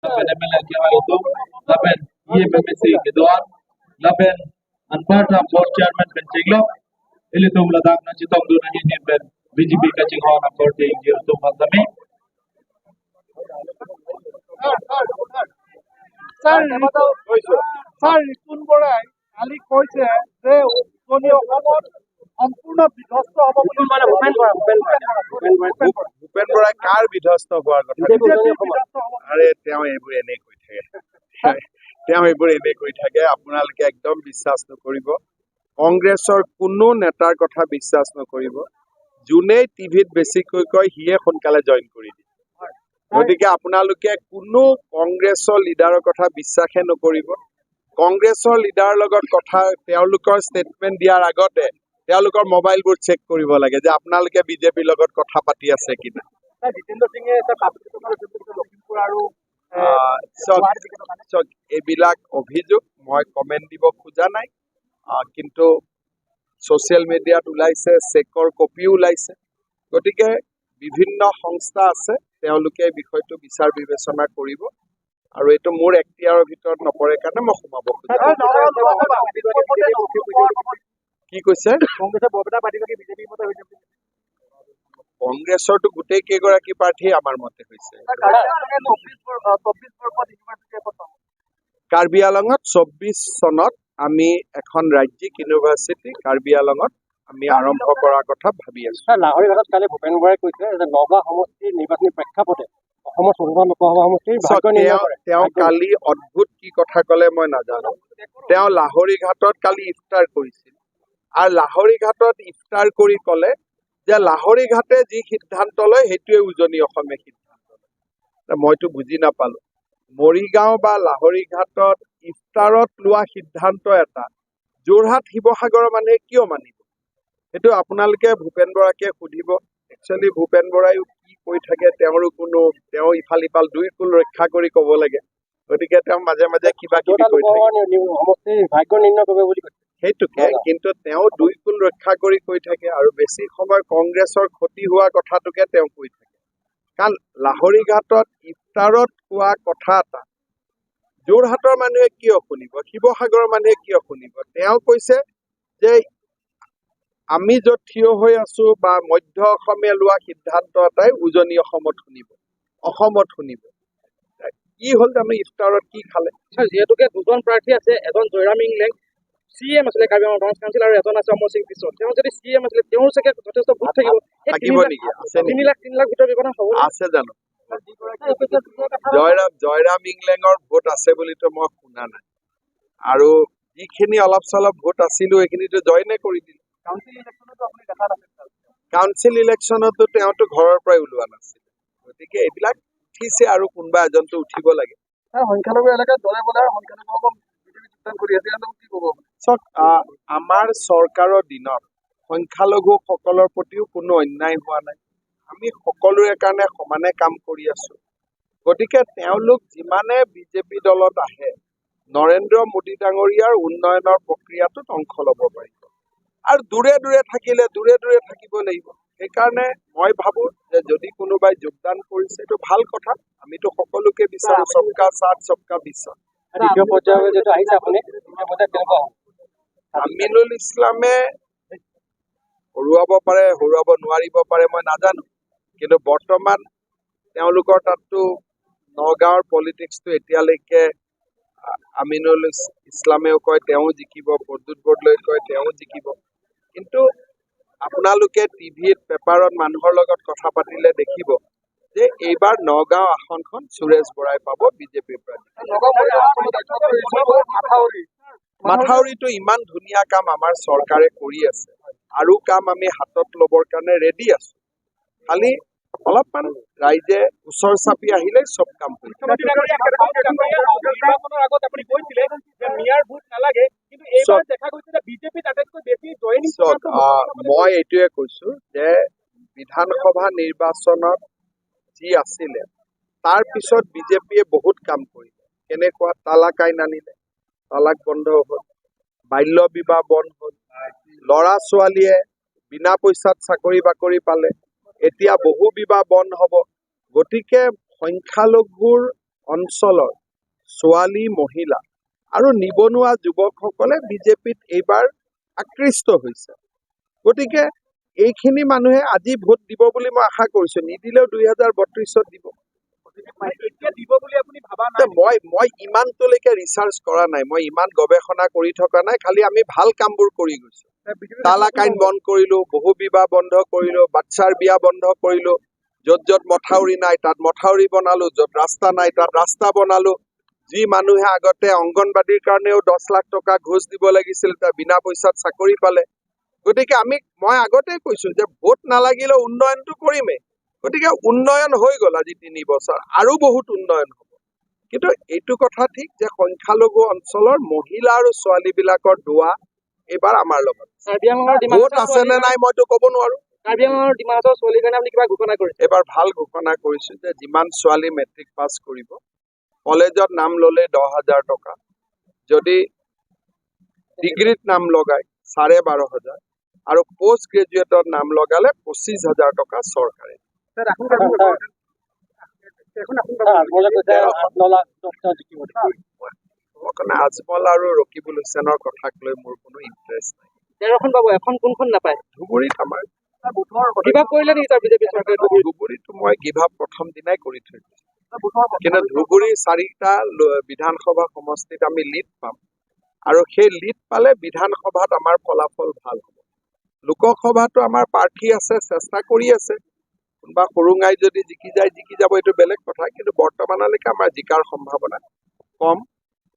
Lapen MLA kiwa itu lapen EMMC keduan lapen anpart board chairman pen chinglo ilitum Ladakh na chitong du na hin pen BJP ka chingho na korte ingir tum hazami. Sir, Ripun বৰাই কালি কৈছে যে উজনি অসমত সম্পূৰ্ণ বিধ্বস্ত হ'ব বুলি। ভূপেন বৰাই কাৰ বিধ্বস্ত হোৱাৰ কথা? আৰে তেওঁ এইবোৰ এনেই কৈ থাকে, তেওঁ এইবোৰ এনেই কৈ থাকে। আপোনালোকে একদম বিশ্বাস নকৰিব, কংগ্ৰেছৰ কোনো নেতাৰ কথা বিশ্বাস নকৰিব। যোনেই টিভিত বেছিকৈ কয় সিয়ে সোনকালে জইন কৰি দিয়ে। গতিকে আপোনালোকে কোনো কংগ্ৰেছৰ লিডাৰৰ কথা বিশ্বাসে নকৰিব। কংগ্ৰেছৰ লিডাৰৰ লগত কথা, তেওঁলোকৰ ষ্টেটমেণ্ট দিয়াৰ আগতে তেওঁলোকৰ মোবাইলবোৰ চেক কৰিব লাগে যে আপোনালোকে বিজেপিৰ লগত কথা পাতি আছে কি নাই। চাওক, এইবিলাক অভিযোগ মই কমেণ্ট দিব খোজা নাই, কিন্তু ছ'চিয়েল মিডিয়াত ওলাইছে, চেকৰ কপিও ওলাইছে। গতিকে বিভিন্ন সংস্থা আছে, তেওঁলোকে বিষয়টো বিচাৰ বিবেচনা কৰিব আৰু এইটো মোৰ এক্তিয়াৰৰ ভিতৰত নপৰে কাৰণে মই সোমাব খোজা। কি কৈছে? কংগ্ৰেছৰতো গোটেই কেইগৰাকী প্ৰাৰ্থী আমাৰ মতে হৈছে। কাৰ্বি আলঙত 24 চনত আমি এখন ৰাজ্যিক ইউনিভাৰ্চিটি কাৰ্বি আলঙত আমি আৰম্ভ কৰাৰ কথা ভাবি আছো। লাহৰীঘাটত কালি ভূপেন বৰাই কৈছে যে নগাঁও সমষ্টিৰ নিৰ্বাচনী প্ৰেক্ষাপটে অসমৰ চতুৰ্থ লোকসভা সমষ্টিৰ। তেওঁ কালি অদ্ভুত কি কথা ক'লে মই নাজানো। তেওঁ লাহৰীঘাটত কালি ইফতাৰ কৰিছিল আৰু লাহৰীঘাটত ইফতাৰ কৰি ক'লে যে লাহৰীঘাটে যি সিদ্ধান্ত লয় সেইটোৱে উজনি অসমে সিদ্ধান্ত লয়। মইতো বুজি নাপালো, মৰিগাঁও বা লাহৰীঘাটত ইফতাৰত লোৱা সিদ্ধান্ত এটা যোৰহাট শিৱসাগৰৰ মানুহে কিয় মানিব? সেইটো আপোনালোকে ভূপেন বৰাকে সুধিব। একচুৱেলি ভূপেন বৰাইও কি কৈ থাকে তেওঁৰো কোনো, তেওঁ ইফাল ইফাল দুই কুল ৰক্ষা কৰি ক'ব লাগে। গতিকে তেওঁ মাজে মাজে কিবা কিবি কৈ থাকে সেইটোকে, কিন্তু তেওঁ দুই কুল ৰক্ষা কৰি কৈ থাকে আৰু বেছি সময় কংগ্ৰেছৰ ক্ষতি হোৱা কথাটোকে তেওঁ কৈ থাকে। কাৰণ লাহৰীঘাটত ইফতাৰত কোৱা কথা এটা যোৰহাটৰ মানুহে কিয় শুনিব, শিৱসাগৰৰ মানুহে কিয় শুনিব? তেওঁ কৈছে যে আমি য'ত থিয় হৈ আছো বা মধ্য অসমে লোৱা সিদ্ধান্ত এটাই উজনি অসমত শুনিব, অসমত শুনিব। কি হ'ল জানো ইফতাৰত কি খালে? যিহেতুকে দুজন প্ৰাৰ্থী আছে, এজন জয়ৰাম ইংলেং চি এম আছিলে কাৰ্বি আংলং অট'নমাছ কাউন্সিল আৰু এজন আছে অমৰ সিং পিছত। তেওঁ যদি চি এম আছিলে তেওঁৰ চাগে যথেষ্ট ভোট থাকিব। থাকিব নেকি? 3 লাখ 3 লাখ ভোটৰ ব্যৱধান হ'ব আছে জানো? জয়ৰাম ইংলেঙৰ ভোট আছে বুলিতো মই শুনা নাই, আৰু যিখিনি অলপ চলপ ভোট আছিলো সেইখিনিতো জইনে কৰি দিলে। কাউন্সিল ইলেকশ্যনতো তেওঁতো ঘৰৰ পৰাই ওলোৱা নাছিল। গতিকে এইবিলাক উঠিছে আৰু কোনোবা এজনতো উঠিব লাগে। সংখ্যালঘু এলেকাত দলে বলে সংখ্যালঘুসকল বিজেপি যোগদান কৰি আছে, কি ক'ব? চাওক, আমাৰ চৰকাৰৰ দিনত সংখ্যালঘুসকলৰ প্ৰতিও কোনো অন্যায় হোৱা নাই। আমি সকলোৰে কাৰণে সমানে কাম কৰি আছো। গতিকে তেওঁলোক যিমানে বিজেপি দলত আহে নৰেন্দ্ৰ মোদী ডাঙৰীয়াৰ উন্নয়নৰ প্ৰক্ৰিয়াটোত অংশ ল'ব পাৰিব আৰু দূৰে দূৰে থাকিলে দূৰে দূৰে থাকিব লাগিব। সেইকাৰণে মই ভাবো যে যদি কোনোবাই যোগদান কৰিছে এইটো ভাল কথা। আমিতো সকলোকে বিচাৰো সবকা সাথ সবকা বিশ্বাস। আমিনুল ইছলামে হৰুৱাব পাৰে, হৰুৱাব নোৱাৰিব পাৰে মই নাজানো, কিন্তু বৰ্তমান তেওঁলোকৰ তাততো নগাঁৱৰ পলিটিক্সটো এতিয়ালৈকে আমিনুল ইছলামেও কয় তেওঁ জিকিব, প্ৰদ্যুৎ বৰদলৈ কয় তেওঁ জিকিব। কিন্তু আপোনালোকে টিভিত পেপাৰত মানুহৰ লগত কথা পাতিলে দেখিব যে এইবাৰ নগাঁও আসনখন সুৰেশ বৰাই পাব বিজেপিৰ পৰা। মাথাউৰিটো ইমান ধুনীয়া কাম আমাৰ চৰকাৰে কৰি আছে আৰু কাম আমি হাতত ল'বৰ কাৰণে ৰেডি আছো। খালি অলপমান ৰাইজে ওচৰ চাপি আহিলে চব কাম হৈ যাব। মই এইটোৱে কৈছো যে বিধানসভা নিৰ্বাচনত যি আছিলে তাৰ পিছত বিজেপিয়ে বহুত কাম কৰিলে। কেনেকুৱা তালাক আইন আনিলে, তালাক বন্ধ হ'ল, বাল্য বিবাহ বন্ধ হ'ল, ল'ৰা ছোৱালীয়ে বিনা পইচাত চাকৰি বাকৰি পালে, এতিয়া বহু বিবাহ বন্ধ হ'ব। গতিকে সংখ্যালঘুৰ অঞ্চলৰ ছোৱালী, মহিলা আৰু নিবনুৱা যুৱকসকলে বিজেপিত এইবাৰ আকৃষ্ট হৈছে। গতিকে এইখিনি মানুহে আজি ভোট দিব বুলি মই আশা কৰিছোঁ। নিদিলেও 2032ত দিব। মই ইমানটোলৈকে ৰিচাৰ্চ কৰা নাই, মই ইমান গৱেষণা কৰি থকা নাই, খালি আমি ভাল কামবোৰ কৰি গৈছোঁ। তালাক আইন বন্ধ কৰিলোঁ, বহু বিবাহ বন্ধ কৰিলোঁ, বাচ্ছাৰ বিয়া বন্ধ কৰিলোঁ, য'ত য'ত মথাউৰি নাই তাত মথাউৰি বনালোঁ, য'ত ৰাস্তা নাই তাত ৰাস্তা বনালোঁ। যি মানুহে আগতে অংগনবাদীৰ কাৰণেও 10 লাখ টকা ঘোচ দিব লাগিছিল, তাৰ বিনা পইচাত চাকৰি পালে। গতিকে মই আগতেই কৈছোঁ যে ভোট নালাগিলেও উন্নয়নটো কৰিমেই। গতিকে উন্নয়ন হৈ গ'ল আজি 3 বছৰ, আৰু বহুত উন্নয়ন হ'ব। কিন্তু এইটো কথা ঠিক যে সংখ্যালঘু অঞ্চলৰ মহিলা আৰু ছোৱালীবিলাকৰ দোৱা এইবাৰ আমাৰ লগত। ভোট আছে নে নাই মইতো ক'ব নোৱাৰো। এইবাৰ ভাল ঘোষণা কৰিছো যে যিমান ছোৱালী মেট্ৰিক পাছ কৰিব, কলেজত নাম ল'লে 10,000 টকা, যদি ডিগ্ৰীত নাম লগায় 12,500 আৰু পষ্ট গ্ৰেজুৱেটত নাম লগালে 25,000 টকা চৰকাৰে। আজমল আৰু ৰকিবুল হুছেইনৰ কথাক লৈ মোৰ কোনো ইণ্টাৰেষ্ট নাই। ধুবুৰীত আমাৰ ধুবুৰীত মই গিভ আপ প্ৰথম দিনাই কৰি থৈ দিছো। কিন্তু ধুবুৰী 4টা বিধানসভা সমষ্টিত আমি লিড পাম, আৰু সেই লিড পালে বিধানসভাত আমাৰ ফলাফল ভাল হ'ব। লোকসভাতো আমাৰ প্ৰাৰ্থী আছে, চেষ্টা কৰি আছে। কোনোবা সৰুঙাই যদি জিকি যায় জিকি যাব, এইটো বেলেগ কথা। কিন্তু বৰ্তমানলৈকে আমাৰ জিকাৰ সম্ভাৱনা কম।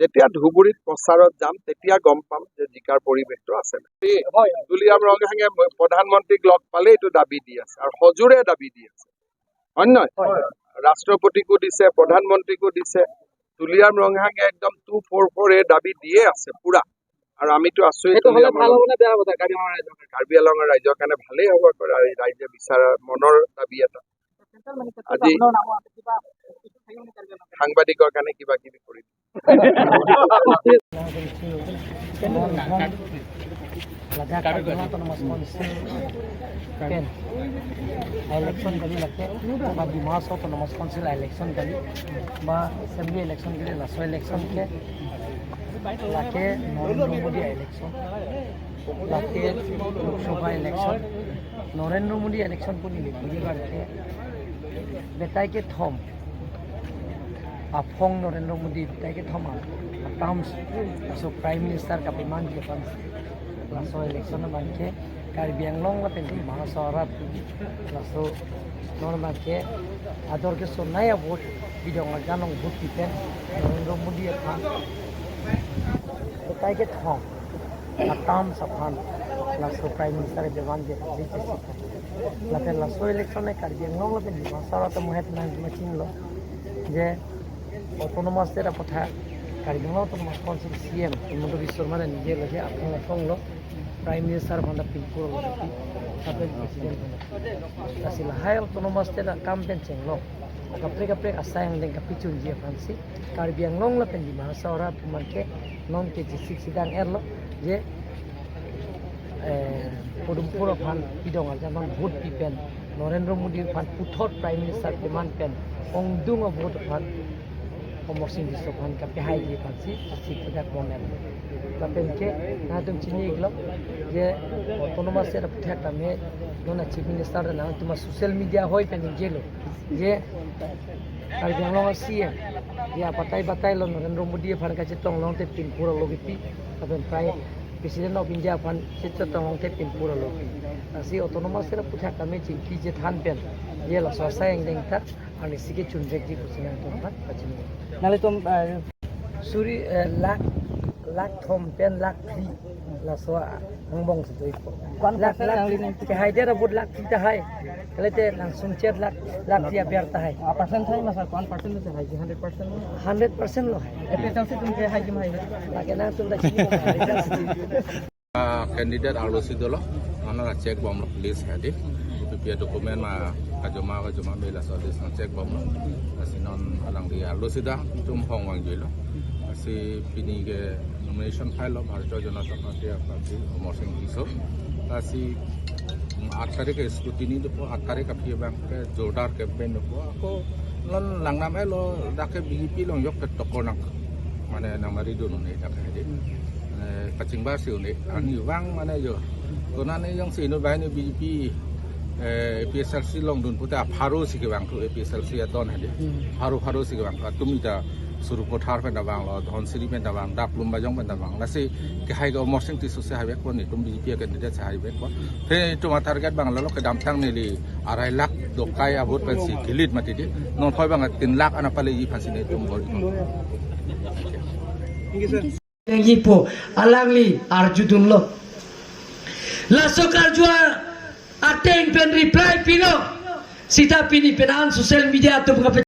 যেতিয়া ধুবুৰীত প্ৰচাৰত যাম তেতিয়া গম পাম যে জিকাৰ পৰিৱেশটো আছে নাই। তুলিৰাম ৰংহাঙে প্ৰধানমন্ত্ৰীক লগ পালে এইটো দাবী দি আছে, আৰু সজোৰে দাবী দি আছে। হয় নহয়? ৰাষ্ট্ৰপতিকো দিছে, প্ৰধানমন্ত্ৰীকো দিছে। তুলিৰাম ৰংহাঙে একদম 244 এ দাবী দিয়ে আছে পুৰা। আৰু আমিতো আছোৱেই। কাৰ্বি আংলঙৰ ৰাইজৰ কাৰণে ভালেই হ'ব, ৰাইজে বিচৰা মনৰ দাবী এটা। আজি সাংবাদিকৰ কাৰণে কিবা কিবি কৰি election kali lake ba Dimasa Autonomous Council election kali ba assembly election kali laso election ke lake Narendra Modi election lake Lok Sabha election Narendra Modi election puni lekhi ke betai ke thom afong Narendra Modi betai ke thom terms so prime minister ka biman ke pans laso election man ke Karbi Anglong la pen Dimasa arab laso normal ke ador ke sonaya vote bidong janong vote pipen Narendra Modi aphan betai ke thom atam saphan laso prime minister bewan je jise lapen laso election e Karbi Anglong la pen Dimasa arab mohet na machine lo je autonomous era কথা Karbi Anglong Autonomous Council CM Himanta Biswa Sarma নিজে লগে আপন afong lo prime minister banda pinpur lo তারপরে president banda asila high autonomous tera campaign chenglo kapre kapre asayang deng kapichun jia fansi Karbi Anglong la pen Dimasa ora pumanke non ke G6 sidang erlo je Podumpur phan bidong aljaman vote pipen Narendra Modi phan puthot prime minister peman pen ongdung vote phan Amar Singh Biswa phan ka pehai ji fansi sik sidak monen tapen ke na tum chini iglo je autonomous era puthak tame nona chief minister na tuma social media hoi pen jelo je Karbi Anglong CM ya patai patai lo Narendra Modi phan ka chetong long te pinpur logipi tapen prime president of India phan chetong long te pinpur logi asi autonomous era puthak tame chinki je than pen je la sosai deng ta ani sike chunjek ji kusina tom phan pachini nale tom suri lakh lakh thom pen lakh three la so angbong se doi ko lakh lakh ke hai dera bud lakh ta hai kalete nang sumchet lakh lakh ya ber ta hai percent hai ma sir 1% se hai 100% 100% lo hai epe se tum ke hai jim hai lage na tum da chini candidate ROC dolo ana check bom lo police hadi PPA document ma kajoma kajoma bela so this check bom lo asinon alang di ROC da tum hong wang jilo asi pini ke nomination file Bharatiya Janata Party প্রার্থী অমর সিং কিশোর asi 8 তারিখে scrutiny দেব 8 তারিখ আপনি ব্যাংকে জোরদার campaign দেব আকৌ Non langnam elo dake BJP long yok ke tokor nang mane nang mari dun ni dake hadi kaching ba siu ni ani wang mane jo kona ni yang si no bai ni BJP APSLC long dun puta pharu si ke bang tu APSLC adon hadi pharu pharu si ke bang tumi ta Surupothar pen bang lo Dhansiri pen bang Daklum bajong pen bang lasi ke hai go morsing tisu se hai ko ni tum BJP candidate se hai ko the tuma target bang lo ke damthang ni li 2.5 lakh dokai abot pen si gilit mati di non phoi bang 3 lakh ana pale yi phasi ni tum bol. Ipo alangli arjudun lo lasok arjua aten pen reply pino sita pini penan social media tu.